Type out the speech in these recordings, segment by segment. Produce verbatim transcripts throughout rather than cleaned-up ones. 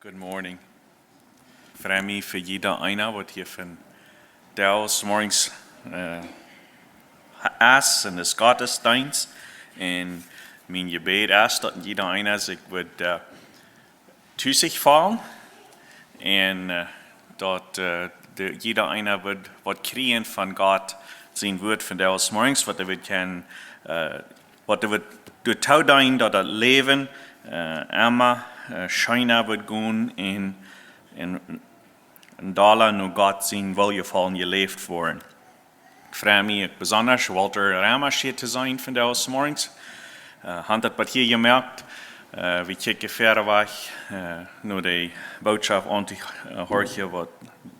Good morning. Frei mie fa jieda eena, waut hia vondoag zemorjes äh, es en dän Gottesdeenst. Un mien Jebäd es, daut jieda eena sikj woat äh, to sikj faulen un äh, daut äh, de, jieda eena woat waut kjrieen von Gott sien Wuat vondoag zemorjes, waut hee woat kjennen äh, waut hee woat doatoo deenen, daut daut Läwen äh, emma äh, scheena woat gonen un, un, un dolla no Gott sien Woljefaulen jeläft woaren. Ekj frei mie besonda, Walter Ramasch hia to seenen vondoag zemorjes. Äh, hee haft daut waut hia jemoakt. Äh, wie kjikjen wieda wajch äh, no de Bootschoft aun to äh, horchen, waut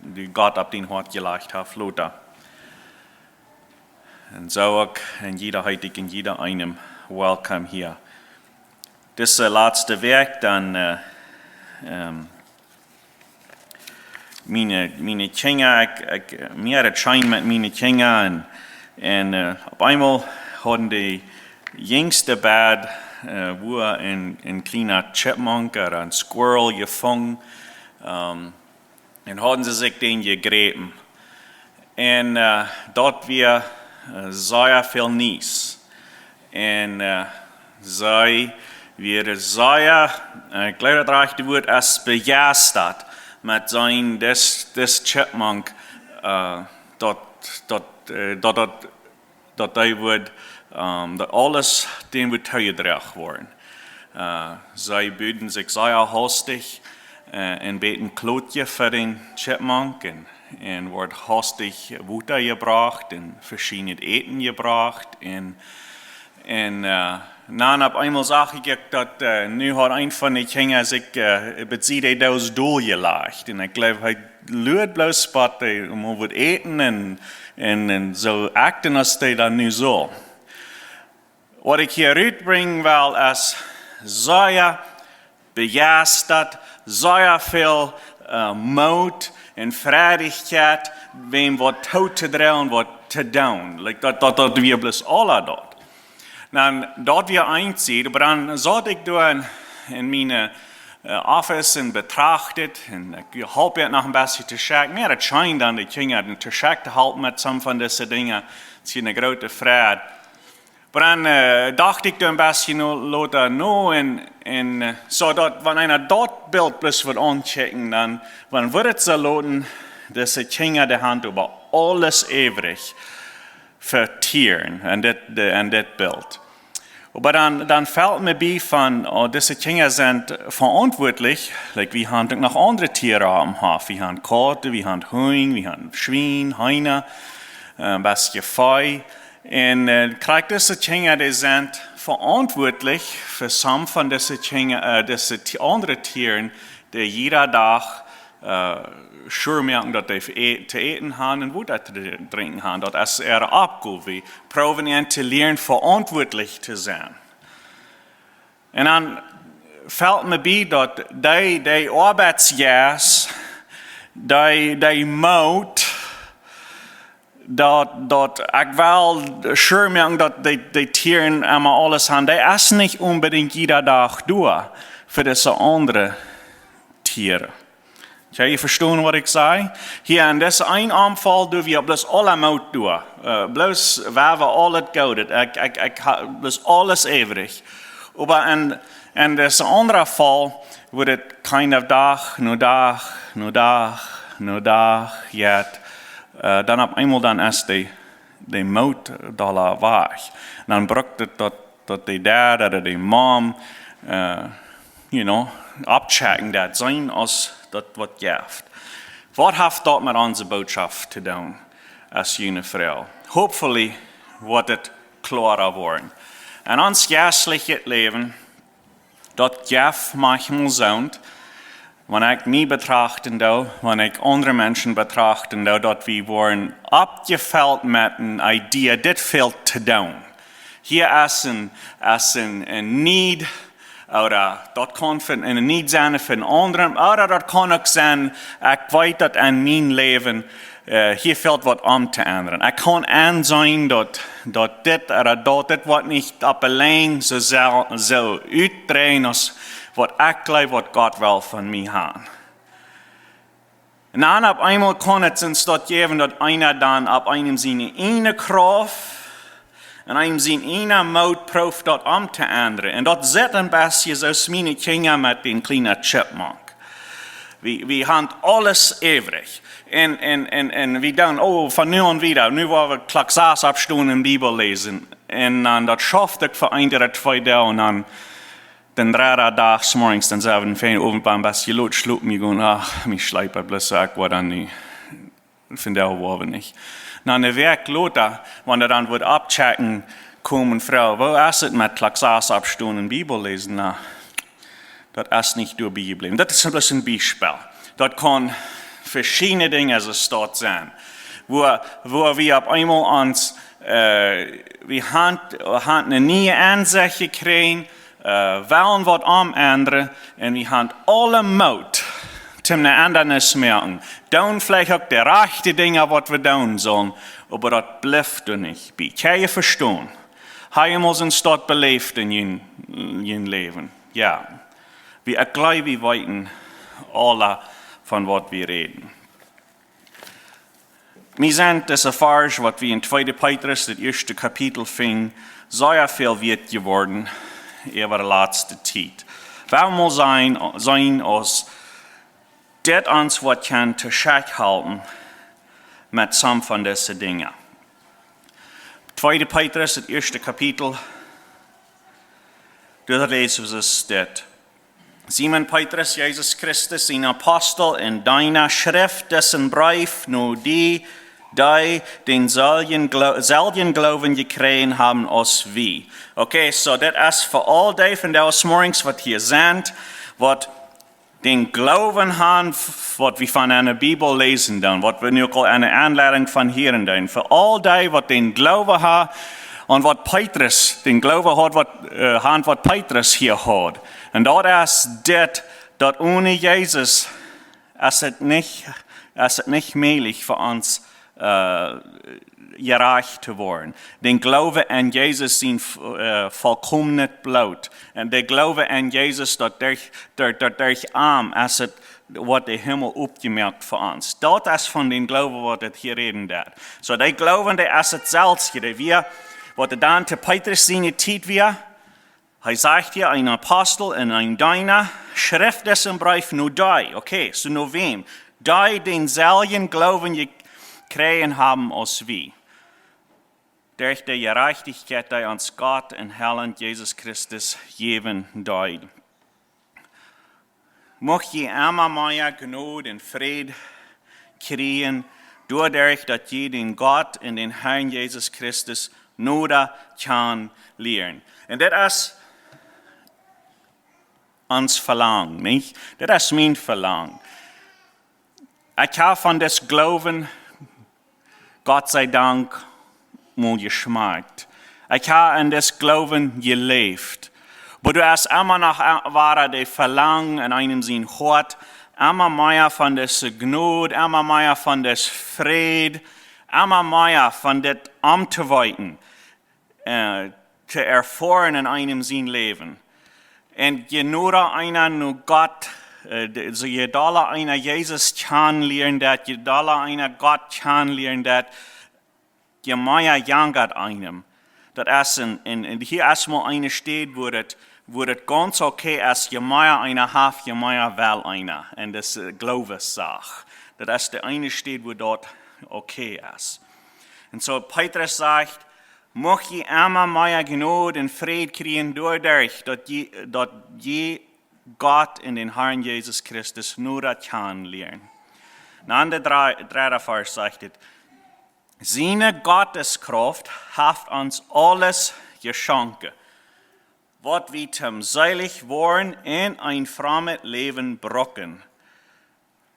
dee Gott opp dien Hoat jelajcht haft, Lothar. Un soo uk en jieda, heet ekj en jieda eenem welcome hia. Dise latste Wäakj dan äh, ähm, miene, miene Kjinja, ekj, ekj, mie haud et scheen met miene Kjinja un, un äh, opp eemol hauden de jinjste Bad äh, wua een, een kjliena chipmunk ooda een squirrel jefungen. Ähm, un hauden see sikj dän jejräpen. Un äh, daut wia äh, sea väl Niees. Un äh, see wieren sea, äh, ekj jleew daut rajchte Wuat es, bejeistat met seenen, dis, dis chipmunk, äh, daut, daut, äh, daut, daut daut dee wudd, ähm, daut aules dän wudd toojedroagen woaren. Äh, see buden sikj sea haustich äh, een bät Klotje fa dän chipmunk un, un wort haustich Wota jebrocht un veschiednet Äten jebrocht un, un äh, dan opp eemol sach ekj daut äh, nu haud eent von de Kjinja sikj äh, bie de Doos dol jelajcht. Un ekj jleew, hee luad bloos, waut hee mol wudd äten un, un, un soo akjten, aus hee daut nu sull. Waut ekj hia rutbrinjen well, es sea bejeistat, sea väl äh, Moot un Freidichkjeit, wäm waut tootodroagen, waut to doonen. Like daut, daut, daut wia bloos aula daut. Dan, daut wia eene Sied, oba dan saut ekj doa en, en miene äh, Office un betracht et, un ekj holp et noch een bät to checken. Mie haud et scheen dan de Kjinja to checken to halpen met some von dise Dinja. Daut es eene groote Freid. Oba dan äh, docht ekj doa een bät no, lota no un, un äh, soo daut, wan eena daut Bilt bloos wudd aunkjikjen, dan, wan wudd et soo loten, dise Kjinja de Haunt äwa aules äwrich fa Tieren en dit, de, en dit Bilt. Oba dan, dan felt mie bie von, oh, dise Kjinja sent veauntwuatlich. Like, wie haben uk noch aundre Tieren aum Hoff. Wie haben Kauten, wie haben Hunj, wie haben Schwien, Heena, äh, een bät Vee. Un äh, krakjt dise Kjinja, dee sent veauntwuatlich fa some von dise Kjinja, äh, dise Ti-, aundre Tieren, dee jieda Dach äh, sure moaken, daut dee to ä-, to äten haben un Wota to drinkjen haben. Daut es äare Oppgow. Wie proowen an to lieren, veauntwuatlich to sennen. Un dan felt mie bie, daut dee, dee Oabeitsjeist, dee, dee Moot, daut, daut ekj well sure moaken, daut dee, dee Tieren emma aules haben, dee es nich onbedinjt jieda Dach doa fa dise aundre Tieren. Kjenn jie vestonen, waut ekj saj? Hia en dise eene Aunfall doo wie bloos aula Moot doa. Äh, bloos, wie haben aulet Goodet. Ekj, ekj, ekj hab bloos aules äwrich. Oba en, en dise aundre Faul, wua et kjeena Dach no Dach no Dach no Dach jeit, äh, dan opp eemol dan es de, de Moot doa wajch. Dan brukt et daut, daut de Dad ooda de Mom, äh, you know, aufchecken, daut seenen aus daut waut jeft. Waut haft daut met onse Bootschoft to doonen, aus june Fru? Hopefully woat et kloara woaren. En ons jeistlichet Läwen, daut jeft maunchmol soont, wan ekj mie betrachten doo, wan ekj aundre Menschen betrachten doo, daut wie woaren oppjefelt met eene Idee, dit fält to doonen. Hia es een, es een, een need, ooda daut kaun fa een need sennen fa een aundren, ooda daut kaun uk sennen, ekj weet daut en mien Läwen, äh, hia fält waut om to endren. Ekj kaun enseenen daut, daut dit ooda daut, dit woat nich opp de Lenj soo, soo, soo utdreien aus waut ekj jleew, waut Gott well von mie haben. Un dan opp eemol kaun et soo daut jäwen, daut eena dan opp eenem siene ieejne Krauft un eenem sien ieejna Moot prooft daut om to endren. Un daut sitt een bät soo aus miene Kjinja met dän kjlienen Chipmunk. Wie, wie haben aules äwrich. Un, un, un, un wie dan, oh, von nu aun wieda, nu woa wie Klock sas oppstonen un Bibel läsen. Un dan daut schauft ekj fa een ooda twee Doag un dan dän dredden Dach zemorjes, dan sent wie fein Owent biem best lot schlopen jegonen. Ach, mie schleep et bloos, ekj woa dan nu, vondoag woa wie nich. Na, eene Wäakj lota, wan hee dan wudd aufchecken komen, Fru, woo es et met Klock sas oppstonen un Bibel läsen? Na, daut es nich doabie jebläwen. Daut es bloos een Biespel. Daut kaun veschiedne Dinja soo staut sennen. Wua, wua wie opp eemol ons, äh, wie haben, haben eene niee Aunsecht jekjräajen, äh, wellen waut om endren un wie haben aule Moot, om eene Endrunk to moaken. Doonen veleicht uk de rajchte Dinja, waut wie doonen sellen, oba daut blift doa nich bie. Kjenn jie vestonen? Hab jie mol soo'n Staut beläft en jun, jun Läwen? Jo. Wie, ekj jleew, wie weeten aule, von waut wie räden. Mie sent dise Varsch, waut wie en tweede Petrus, daut ieeschte Kapitel finjen, sea väl wieet jeworden äwa de latste Tiet. Well wie mol seenen, seenen aus dit ons waut kaun to Schach halpen met some von dise Dinja. Tweede Petrus, daut ieeschte Kapitel, doa läsen wie dit. Simon Petrus, Jesus Christus sien Apostel un Deena, schrift disen Breef no die, dee dän selwjen Glo-, selwjen Gloowen jekjräajen haben aus wie. Okay, soo daut es fa aul dee von dee zemorjes, waut hia sent, waut dän Gloowen haben, waut wie von enne Bibel läsen dan, waut wie nu uk aul enne Aunleidunk von hieren dan. Fa aul dee, waut dän Gloowen haben un waut Petrus, dän Gloowen haud, waut, äh, haben, waut Petrus hia haud. Un daut es dit, daut onen Jesus es et nich, es et nich mäajlich fa ons, äh, jerajcht to woaren. Dän Gloowen aun Jesus sien, äh, vollkomnet Bloot. Un dän Gloowen aun Jesus, daut derch, daut, daut derch am es et, woat de Himmel opjemoakt fa ons. Daut es von dän Gloowen, waut et hia räden deit. Soo, dee Gloowen, dee es et selfst, dee wie, waut et dan to Petrus siene Tiet wia, hee sajcht hia, een Apostel un een Deena, schrift disen Breef no dee. Okay, soo no wäm? Dee dän selwjen Gloowen jekjräajen haben aus wie. Derch de Jerajchtichkjeit, dee ons Gott un Harn Jesus Christus jäwen deed. Mucht jie emma mea Jnod un Fräd kjrieen, doaderch daut jie dän Gott un dän Harn Jesus Christus noda kjanen lieren. Un dit es ons Velangen, nich? Dit es mien Velangen. Ekj hab von dis Gloowen, Gott sei Dank, mol jeschmakjt. Ekj hab en dis Gloowen jeläft. Oba doa es emma noch, äh, wada de Velangen en eenem sien Hoat, emma mea von dise Jnod, emma mea von dis Fräd, emma mea von dit omtoweeten, äh, to erfoaren en eenem sien Läwen. Un je noda eena no Gott, äh, de, soo je dolla eena Jesus kjanen lieren deit, je dolla eena Gott kjanen lieren deit, je mea jankat eenem. Daut es en, en, en hia es mol eene Städ, wua et, wua et gaunz okay es, je mea eena haft, je mea well eena. En dise, äh, Gloowessach. Daut es de eene Städ, wua daut okay es. Un soo Petrus sajcht, mucht jie emma mea Jnod un Fräd kjrieen doaderch, daut jie, daut jie Gott un dän Harn Jesus Christus noda kjanen lieren. Un dan de dree-, dredde Varsch sajcht et, siene Gotteskrauft haft ons aules jeschonken, waut wie toom seelich woaren un een frommet Läwen brucken.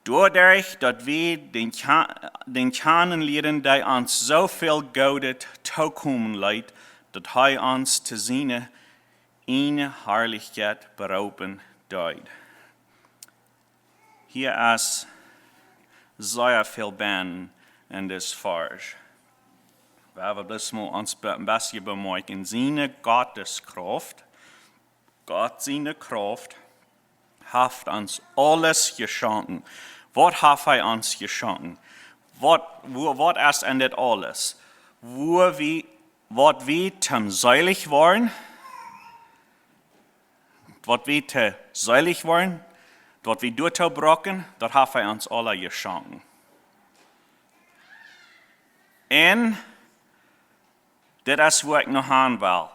Doaderch, daut wie dän Kja-, dän kjanen lieren, dee ons soo väl Goodet tookomen leet, daut hee ons to siene ieejne Harlichkjeit beroopen deed. Hia es sea väl benn en dis Varsch. Wie haben bloos mol ons be-, een bät bemoakjt. Siene Gotteskrauft, Gott siene Krauft, haft ons aules jeschonken. Waut haft hee ons jeschonken? Waut, woo, waut es en dit aules? Woo wie, waut wie toom seelich woaren, waut wie to seelich woaren, waut wie doatoo brucken, daut haft hee ons aula jeschonken. Un dit es, woo ekj no han well.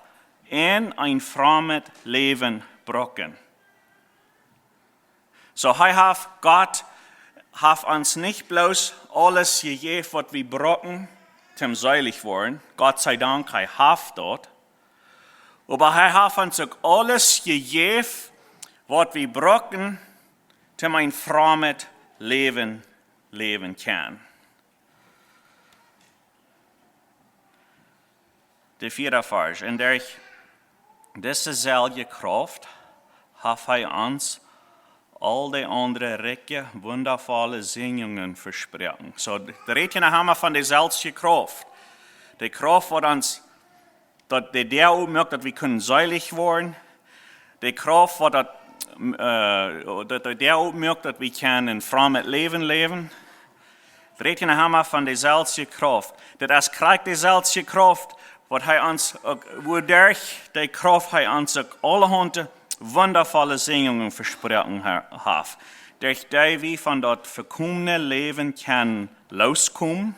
Un een frommet Läwen brucken. Soo, hee haft, Gott haft ons nich bloos aules jejäft, waut wie brucken, toom seelich woaren. Gott sei Dank, hee haft daut. Oba hee haft ons uk aules jejäft, waut wie brucken, toom een frommet Läwen läwen kjennen. De vieede Varsch. Un derch dise selwje Krauft haft hee ons aul de aundre rikje, wundavolle Säajnungen vesproaken. Soo, de Räd hia noch emol von de selwje Krauft. De Krauft, waut ons, daut de Däa opmuak, daut wie kjennen seelich woaren. De Krauft, waut daut, äh, daut de Däa opmuak, daut wie kjennen een frommet Läwen läwen. Räd hia noch emol von de selwje Krauft. Daut es krakjt de selwje Krauft, waut hee ons uk, woo derch de Krauft hee ons uk aulahaunt wundavolle Säajnungen vesproaken ha-, haft. Derch dee wie von daut vekomne Läwen kjennen loskomen.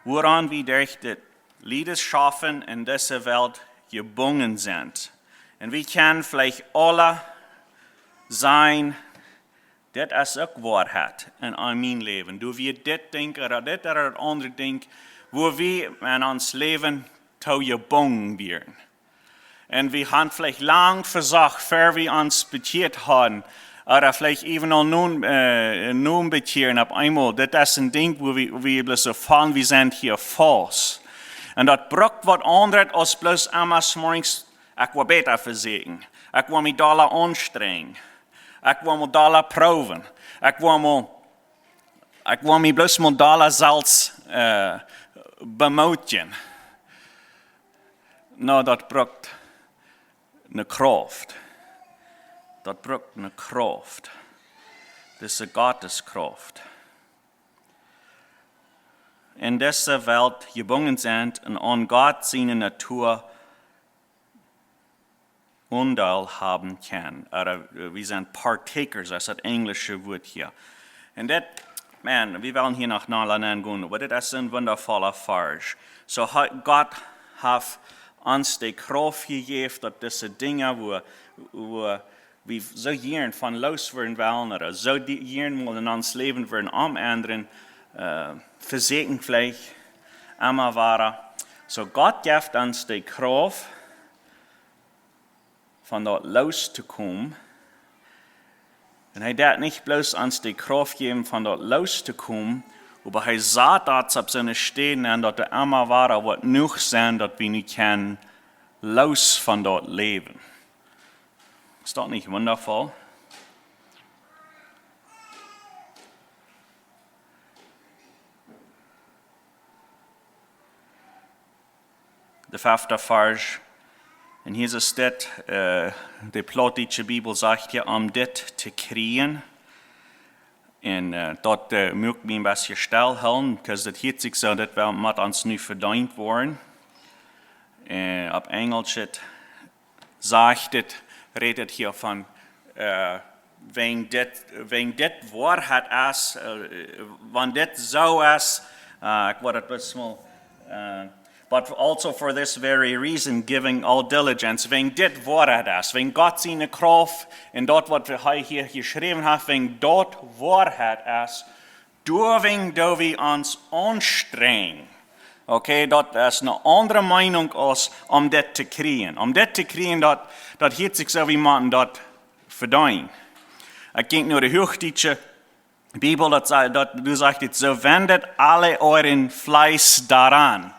Wuaraun wie derch dit Liedenschaffen en dise Welt jebungen sent. Un wie kjennen veleicht aula sajen, dit es uk Woarheit en, en mien Läwen. Doa wia dit Dinkj ooda dit ooda daut aundre Dinkj, woo wie en ons Läwen too jebungen wieren. Un wie han veleicht lang vesocht, ver wie ons bekjieet hauden, ooda veleicht even aul no, äh, no bekjieren opp eemol. Dit es een Dinkj, woo wie, woo wie bloos soo feelen, wie sent hia faust. Un daut brukt waut aundret aus bloos emma zemorjes, ekj well bäta vesieekjen. Ekj well mie dolla aunstrenjen. Ekj well mie dolla proowen. Ekj well mie, ekj well mie bloos mol dolla selfst, äh, bemootjen. Nä, daut brukt eene Krauft. Daut brukt eene Krauft. Dise Gotteskrauft. En dise Welt jebungen sent un aun Gott siene Natua Aundeel haben kjennen. Ooda, äh, wie sent partakers, daut es daut enjlische Wuat hia. Un dit, man, wie wellen hia noch nala nengonen, oba dit es een wundavolla Varsch. Soo ha-, Gott haft ons de Krauft jejäft, daut dise Dinja, woo, woo wie soo jieren von loos woaren wellen, ooda soo die jieren mol en ons Läwen woaren omendren, äh, vesieekjen veleicht emma wada. Soo Gott jeft ons de Krauft, von daut loos to komen. Un hee deit nich bloos ons de Krauft jäwen, von daut loos to komen, oba hee sat daut opp soone Städen aun, daut doa emma wada woat jenuach sennen, daut wie nu kjennen loos von daut läwen. Es daut nich wundavoll? De fefte Varsch. Un hia es dit, äh, de plautdietsche Bibel sajcht hia, om dit to kjrieen. Un, äh, daut, äh, muak mie een bät stell hoolen, because daut hieet sikj soo, daut wie, mott ons nu vedeent woaren. Äh, opp Enjelsch sajcht et, rät et hia von, äh, wan dit, wan dit Woarheit es, äh, wan dit soo es, äh, ekj woa daut bloos mol, äh, but also for this very reason, giving all diligence. Wan dit Woarheit es, wan Gott siene Krauft un daut, waut hee hia jeschräwen haft, wan daut Woarheit es, doawäajen doo wie ons aunstrenjen. Okay, daut es eene aundre Meinunk aus om dit to kjrieen. Om dit to kjrieen, daut, daut hieet sikj soo, wie motten daut vedeenen. Ekj denkj no de huachdietsche Bibel, daut sa-, daut, doa sajcht et soo, wendet alle euren Fleiß daran.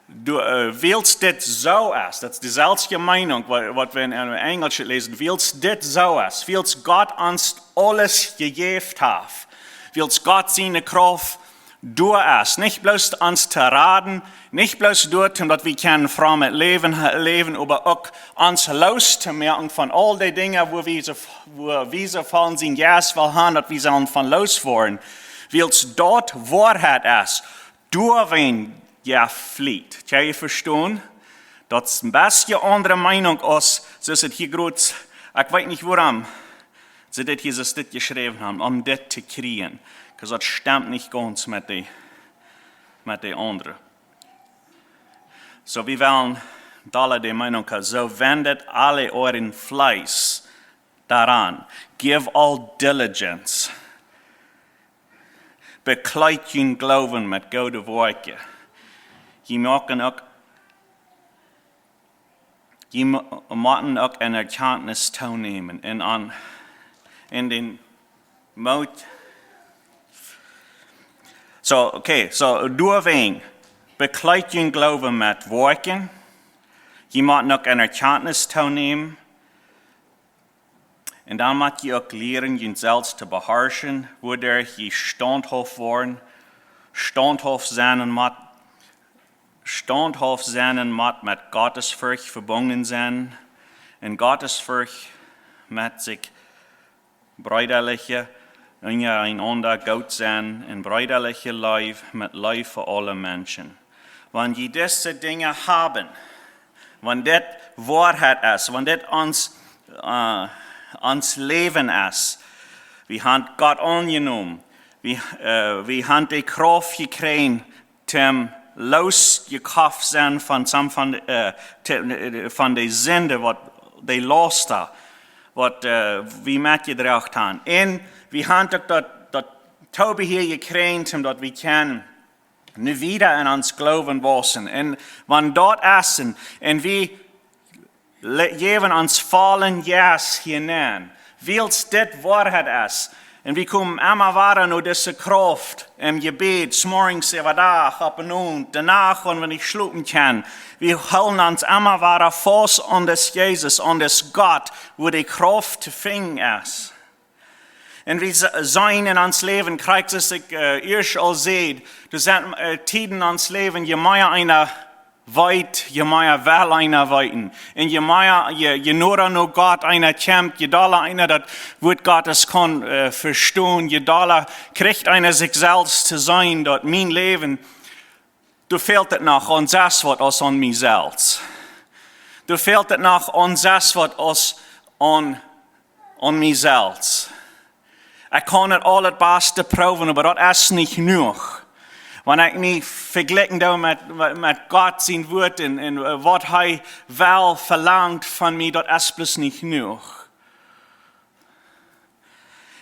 Du, äh, wiels dit soo es, daut es deeselwje Meinunk, wa-, waut wie en, en Enjelsch läsen, wiels dit soo es, wiels Gott ons aules jejäft haft, wiels Gott siene Krauft doa es. Nich bloos ons to raden, nich bloos doa, daut wie kjennen fromm daut Läwen läwen, oba uk ons loos to moaken von aul dee Dinja, wua wie, wua wie von sien Jeist well haben, daut wie sellen von loos woaren. Wiels daut Woarheit es, doawäajen, jo, fliet. Kjenn jie vestonen? Daut es een bät aundre Meinunk aus, soo aus et hia groot, ekj weet nich wuarom see dit hia soo dit jeschräwen haben, om dit to kjrieen. 'Cause daut stemt nich gaunz met dee, met dee aundre. Soo, wie wellen doa dee Meinunk haben, soo wendet aul äa Fleesch doaraun. Give all diligence. Bekjleet jun Gloowen met goode Woakjen. Jie motten uk, jie mo-, motten uk en Erkjantnis toonämen. En aun, en dän Moot. Soo, okay, soo, doawäajen. Bekjleet jun Gloowen met Woakjen. Jie motten uk en Erkjantnis toonämen. Un dan mott jie uk lieren, junt selfst to beharschen, wuaderch jie staunthauft woaren. Staunthauft sennen mott, staunthauft sennen mott met Gottesfurcht vebungen sennen. Un Gottesfurcht mott sikj breedalich unjarenaunda goot sennen un breedalich Leew met Leew fa aule Menschen. Wan jie dise Dinja haben, wan dit Woarheit es, wan dit ons, äh, ons Läwen es, wie haben Gott aunjenomen, wie, äh, wie haben dee Krauft jekjräajen, toom loosjekoft sennen von some von, äh, te-, äh, von dee Sind, waut dee Laust, waut, äh, wie metjedroagen haben. Un wie haben uk daut, daut Tobehier jekjräajen, toom daut wie kjennen nu wieda en ons Gloowen wausen. Un wan daut es, un, un wie le-, jäwen ons vollen Jeist hia nenn, wiels dit Woarheit es. Un wie komen emma wada no dise Krauft em Jebäd, zemorjes äwadach, opp un aun, de Nacht, wan wie nich schlopen kjennen. Wie hoolen ons emma wada faust aun dis Jesus, aun dis Gott, wua dee Krauft to finjen es. Un wie se-, seenen en ons Läwen, krakjt soo aus ekj, äh, ieescht aul säd, doa sent, äh, Tieden en ons Läwen, je mea eena weet, je mea well eena weeten. Un je mea, je, je noda no Gott eena kjemt, je dolla eena daut Wuat Gottes kaun, äh, vestonen, je dolla kjricht eena sikj selfst to seenen, daut mien Läwen, doa fält et noch aun sest waut aus aun mie selfst. Doa fält et noch aun sest waut aus aun, aun mie selfst. Ekj kaun et aul et baste proowen, oba daut es nich jenuach. Wan ekj mie vejlikjen doo met, met Gott sien Wuat un, un, äh, waut hee well velangt von mie, daut es bloos nich jenuach.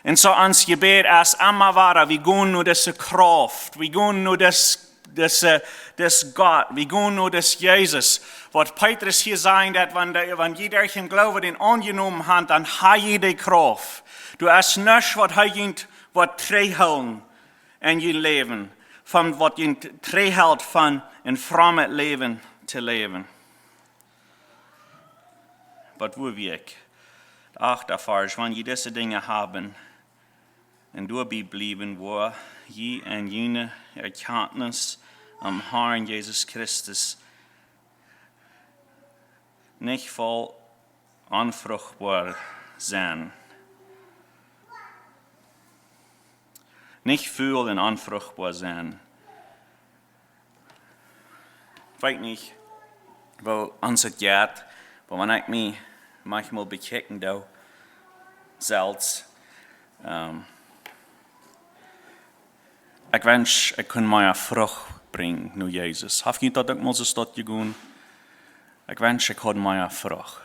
Un soo ons Jebäd es emma wada, wie gonen no dise Krauft, wie gonen no dis, dise, dis Gott, wie gonen no dis Jesus. Waut Petrus hia sajcht, daut wan de, wan jie derch dän Gloowen dän aunjenomen haben, dan ha jie dee Krauft. Doa es nuscht waut hee junt woat trigjhoolen en jun Läwen, von waut junt trigjhelt von een frommet Läwen to läwen. Waut wua wia ekj? Acht, doa fäa, wan jie dise Dinja haben un doabie bliewen, woa jie en june Erkjantnis aum Harn Jesus Christus nich voll onfruchtboa sennen. Nich ful un onfruchtboa sennen. Ekj weet nich, woo ons et jeit, oba wan ekj mie maunchmol bekjikjen doo, selfst, ähm, ekj wensch, ekj kunn mea Frucht brinjen no Jesus. Haft junt daut uk mol soo jegonen? Ekj wensch, ekj haud mea Frucht.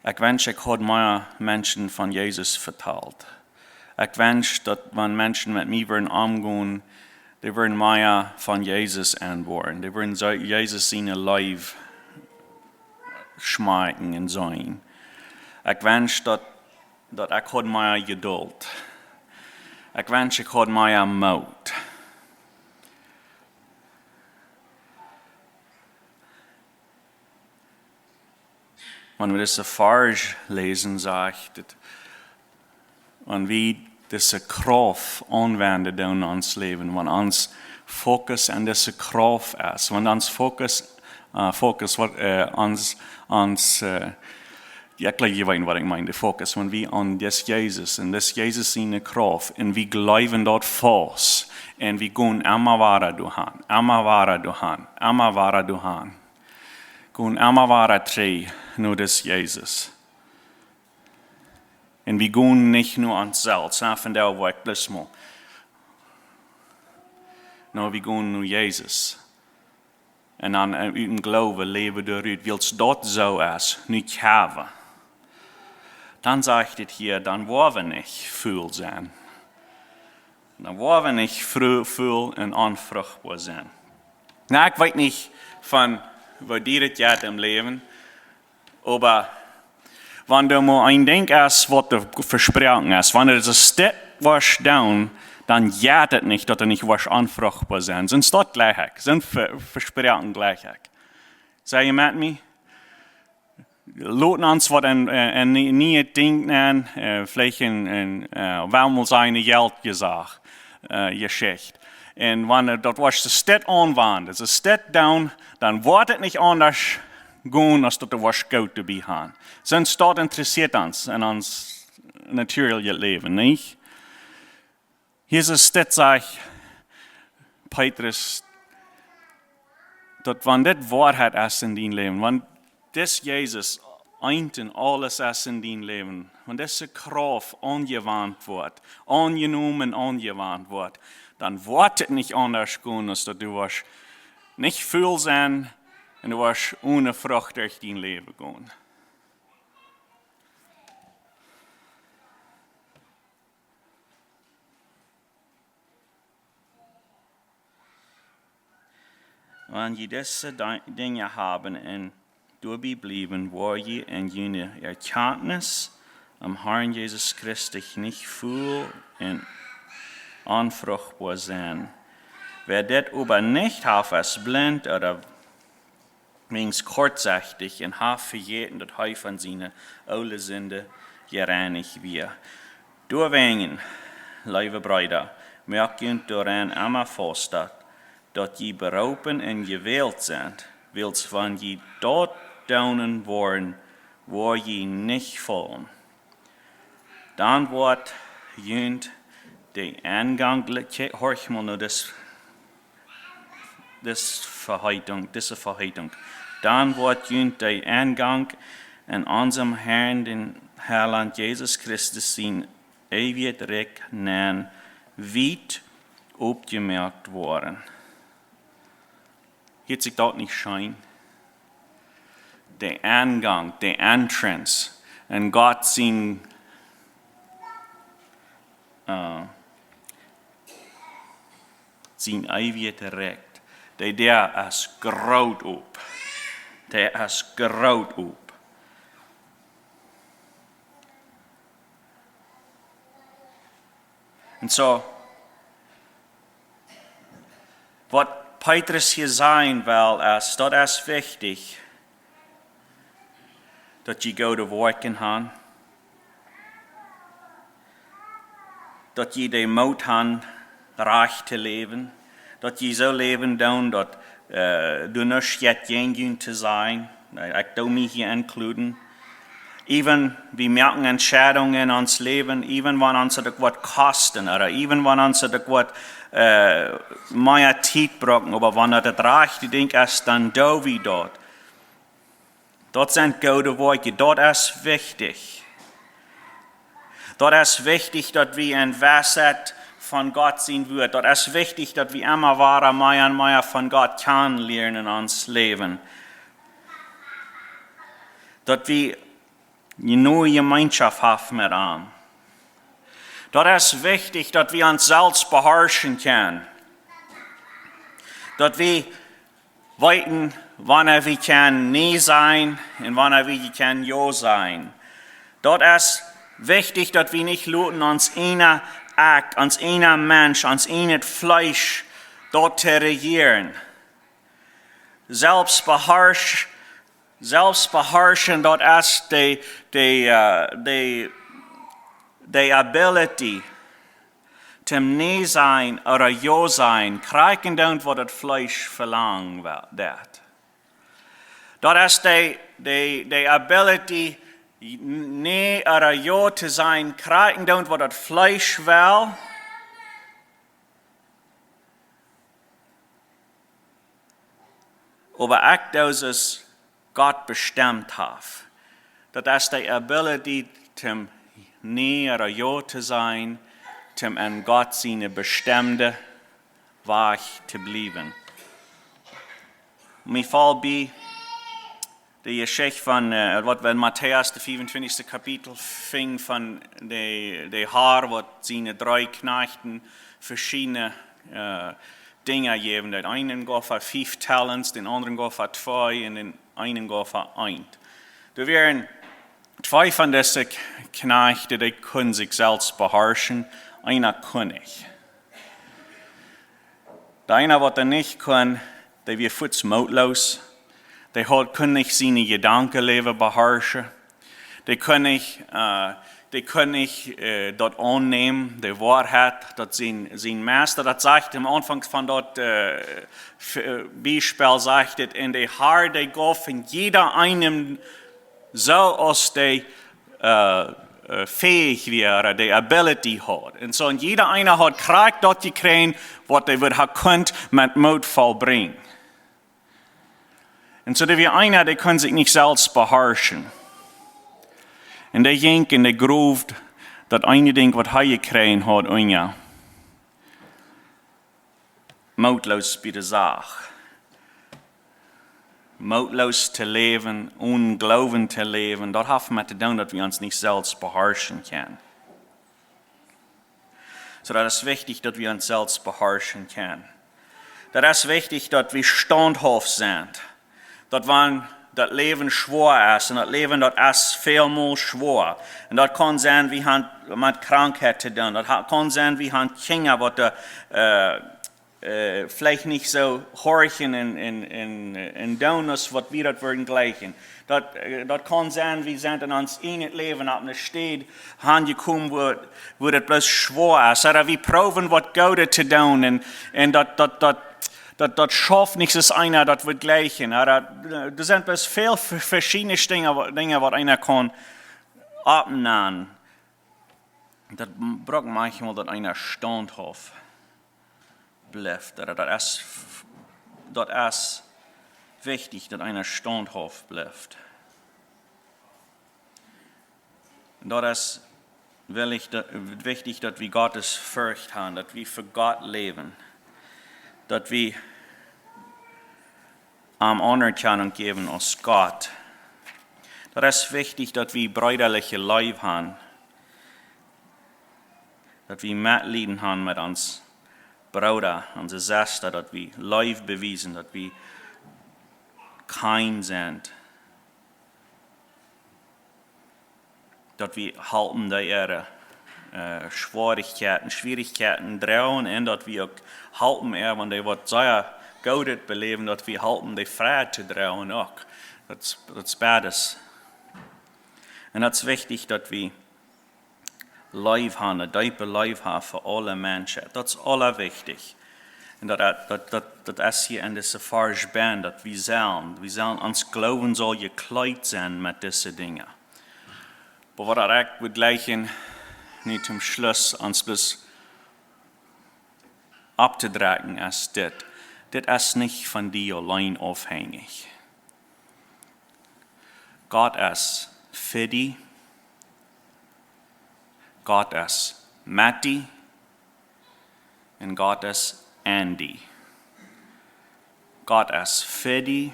Ekj wensch, ekj haud mea Menschen von Jesus vetalt. Ekj wensch, daut wan Menschen met mie wudden omgonen, dee wudden mea von Jesus aunwoaren. Dee wudden soo Jesus siene Leew schmakjen un seenen. Ekj wensch, daut, daut ekj haud mea Jeduld. Ekj wensch, ekj haud mea Moot. Wan wie dise Varsch läsen, sajcht et, wan wie dise Krauft aunwenjen doonen en ons Läwen, wan ons Fokus aun dise Krauft es, wan ons Fokus, äh, Fokus waut, äh, ons, ons, äh, jo, ekj jleew, jie weeten waut ekj meen, de Fokus, wan wie aun dis Jesus, un dis Jesus siene Krauft, un wie jleewen daut faust, un wie gonen emma wada doahan, emma wada doahan, emma wada doahan, gonen emma wada trigj no dis Jesus. Un wie gonen nich no ons selfst, ha, von doa woa ekj bloos mol. No, wie gonen no Jesus. Un dan, äh, ut dän Gloowen läwen doa rut, wiels daut soo es, nu kjäwen. Dan sajcht et hia, dan woa wie nich ful sennen. Dan woa wie nich fru-, ful un onfruchtboa sennen. Nu, ekj weet nich von waut die daut jeit em Läwen, oba wan du mol een Dinkj es, waut die vesproaken es, wan du daut dit woascht doonen, dan jeit et nich, daut du nich woascht onfruchtboa sennen. Sent daut jlikj ekj, sent Ve-, Vesproaken jlikj ekj. Sent jie met mie? Lot ons waut een, äh, een nie-, nieet Dinkj nämen, äh, veleicht een, een, äh, well wie sajen, eene Jeltjesach, äh, Jeschicht. Un wan, äh, daut woascht dit aunwenjen, daut es dit doonen, dan woat et nich aundasch gonen, aus daut du woascht Gott doabie haben. Sent daut interessieet ons en ons natieelichet Läwen, nich? Jesus, dit sajcht Petrus, daut wan dit Woarheit es en dien Läwen, wan dis Jesus eent un aules es en dien Läwen, wan dise Krauft aunjewant woat, aunjenomen, aunjewant woat, dan woat et nich aundasch gonen, aus daut du woascht nich ful sennen un du woascht one Frucht derch dien Läwen gonen. Wan jie dise Di-, Dinja haben un doabie bliewen, woa jie en june Erkjantnis aum Herrn Jesus Christus nich ful un onfruchtboa sennen. Wäa dit oba nich haft, es blint ooda weens kortsechtich un haft vejäten, daut hee von siene oole Sinden jereinicht wia. Doawäajen, leewe Breeda, moakt junt doaraun emma faust, daut jie beroopen un jewält sent, wiels wan jie daut doonen woaren, woa jie nich faulen. Dan woat junt de Enjank, kjikj, horch mol no dis, dis Veheetunk, dise Veheetunk. Dan woat junt de Enjank en onsem Herrn, dän Heilaunt Jesus Christus, sien eewjet Rikj nenn wiet opjemoakt woaren. Hieet sikj daut nich scheen? De Enjank, de entrance, en Gott sien, äh, sien eewjet Rikj. De Däa es groot op. De es groot op. Un soo, waut Petrus hia sajen well, es, daut es wichtich, daut jie goode Woakjen han, daut jie de Moot han, rajcht to läwen, daut jie soo läwen doonen, daut, äh, du nuscht jeft jäajen junt to sajen. Ekj doo mie hia inkluden. Even, wie moaken Entscheidungen en ons Läwen, even wan ons daut uk waut kosten, ooda even wan ons daut uk waut, äh, mea Tiet brucken, oba wan daut daut rajchte Dinkj es, dan doo wie daut. Daut sent goode Woakjen, daut es wichtich. Daut es wichtich, daut wie en Weisheit von Gott sien Wuat, daut es wichtich, daut wie emma wada mea un mea von Gott kjanen lieren en ons Läwen. Daut wie ne Jemeenschoft haben met am. Daut es wichtich, daut wie ons selfst beharschen kjennen. Daut wie weeten, wanea wie kjennen nä sajen un wanea wie kjennen jo sajen. Daut es wichtich, daut wie nich loten ons eejna Akj, ons eejna Mensch, ons eejnet Fleesch daut to rejieren. Selfstbeharsch-, selfstbeharschen, daut es de, de, äh, de, de ability Toom nä sajen ooda jo sajen, krakjt endoont waut daut Fleesch velangen well, daut. Daut es de, de, de ability, nä ooda jo to sajen, krakjt endoont waut daut Fleesch well. Oba ekj doo soo aus Gott bestemt haft. Daut es de ability toom nä ooda jo to sajen, toom en Gott siene bestemde Wajch to bliewen. Mie foll bie de Jeschicht von, äh, waut wie en Matäus, de fiefuntwintichste Kapitel, finjen von de, de Har, waut siene dree Kjnajchts veschiedne, äh, Dinja jäwen. Dän eenen jeef hee fief Talents, dän aundren jeef hee twee un dän eenen jeef hee eent. Doa wieren twee von dise K-, Kjnajchts, dee kunnen sikj selfst beharschen, eena kunn nich. Dee eena, waut daut nich kunn, dee wia fuaz mootloos. Dee haud, kunn nich siene Jedankenläwen beharschen. Dee kunn nich, äh, dee kunn nich, äh, daut aunnämen, de Woarheit, daut sien, sien Meister, daut sajcht aum Aunfank von daut, äh, F-, äh, Biespel sajcht et, un de Har, dee jeef en jieda eenem soo aus dee, äh, äh, fäich wia, ooda de ability haud. Un soo, un jieda eena haud krakjt daut jekjräajen, waut hee wudd ha kunt met Moot vollbrinjen. Un soo, doa wia eena, dee kunn sikj nich selfst beharschen. Un dee jinkj un dee groowd daut eene Dinkj, waut hee jekjräajen haud, unja. Mootloos bie de Sach. Mootloos to läwen, onen Gloowen to läwen, daut haft met to doonen, daut wie ons nich selfst beharschen kjennen. Soo, daut es wichtich, daut wie ons selfst beharschen kjennen. Daut es wichtich, daut wie staunthauft sent. Daut wan daut Läwen schwoa es, un daut Läwen, daut es välmol schwoa. Un daut kaun sennen, wie haben met Krankheit to doonen. Daut ha-, kaun sennen, wie haben Kjinja, waut de, äh, äh, veleicht nich soo horchen un, un, un, un doonen, aus waut wie daut wudden jlikjen. Daut, äh, daut kaun sennen, wie sent en ons ieejnet Läwen opp eene Städ aunjekomen, wua, wua daut bloos schwoa es. Ooda wie proowen, waut Goodet to doonen, un, un daut, daut, daut, daut, daut schauft nich, aus eena daut wudd jlikjen. Ooda, äh, doa sent bloos väl ve-, veschiedne Dinja, wa-, Dinja, waut eena kaun oppnämen. Daut brukt maunchmol, daut eena staunthauft blift. Daut, daut es, daut es wichtich, daut eena staunthauft blift. Daut es wichtich, daut, wichtich, daut wie Gottesfurcht haben, daut wie fa Gott läwen, daut wie am Aunerkjanunk jäwen aus Gott. Daut es wichtich, daut wie breedaliche Leew haben, daut wie Metleet haben met ons Brooda, onse Sesta, daut wie Leew bewiesen, daut wie kind sent, daut wie halpen dee äare, äh, Schwierichkjeiten, Schwierichkjeiten droagen, un daut wie uk halpen äa, wan dee waut sea Goodet beläwen, daut wie halpen dee Fräd to droagen uk. Daut es, daut es beides. Un daut es wichtich, daut wie Leew haben, eene deepe Leew haben fa aule Menschen. Daut es aulawichtichst. Un daut, daut, daut, daut es hia en dise Varsch benn, daut wie sellen, wie sellen, ons Gloowen saul jekjleet sennen met dise Dinja. Oba waut ekj wudd jlikjen, nu toom Schluss, ons bloos opptodrekjen, es dit. Dit es nich von die auleen aufhenjich. Gott es fa die, Gott es met die, un Gott es en die. Gott es fa die,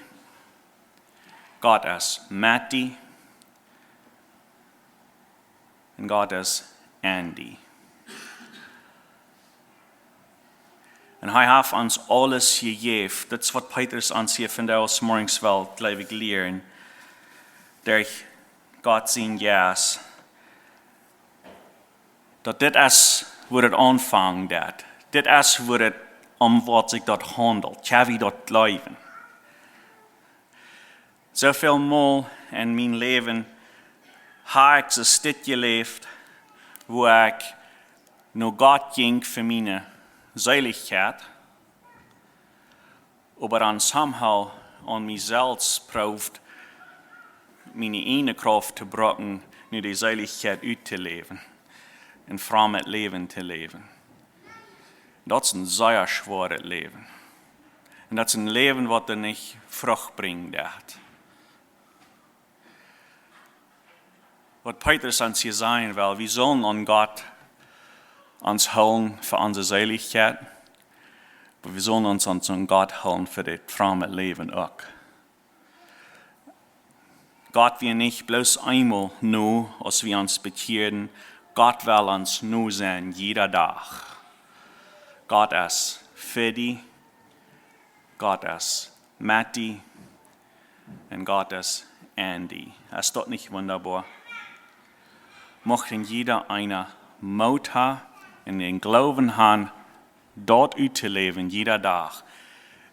Gott es met die, un Gott es en die. Un hee haft ons aules jejäft. Daut es waut Petrus ons hia vondoag zemorjes well, jleew ekj, lieren. Derch Gott sien Jeist. Daut dit es, wua daut aunfangen deit. Dit es, wua daut om waut sikj daut haundelt. Kjenn wie daut jleewen? Soo väl mol en mien Läwen hab ekj soo dit jeläft, wua ekj no Gott jinkj fa miene Seelichkjeit, oba dan somehow aun mie selfst proowd, miene ieejne Krauft to brucken, nu de Seelichkjeit uttoläwen, een frommet Läwen to läwen. Daut es een sea schwoaret Läwen. Un daut es een Läwen, waut doa nich Frucht brinjen deit. Waut Petrus ons hia sajen well, wie sellen aun Gott ons hoolen fa onse Seelichkjeit, oba wie sellen ons, ons aun Gott hoolen fa daut fromme Läwen uk. Gott wia nich bloos eemol no, aus wie ons bekjieeden. Gott well ons no sennen, jieda Dach. Gott es fa die, Gott es met die, un Gott es en die. Es daut nich wundaboa? Mucht jieda eena Moot haben un dän Gloowen haben, daut uttoläwen, jieda Dach.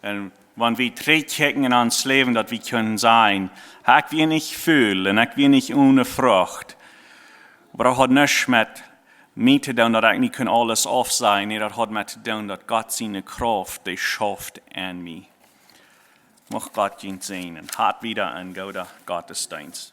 Un wan wie trigjkjikjen en ons Läwen, daut wie kjennen sajen, ekj wia nich ful un ekj wia nich one Frucht. Oba daut haud nuscht met mie to doonen, daut ekj nich kunn aules aufsajen. Nä, daut haud met to doonen, daut Gott siene Krauft, dee schauft en mie. Mucht Gott junt säajnen. Hat wieda een gooden Gottesdeenst.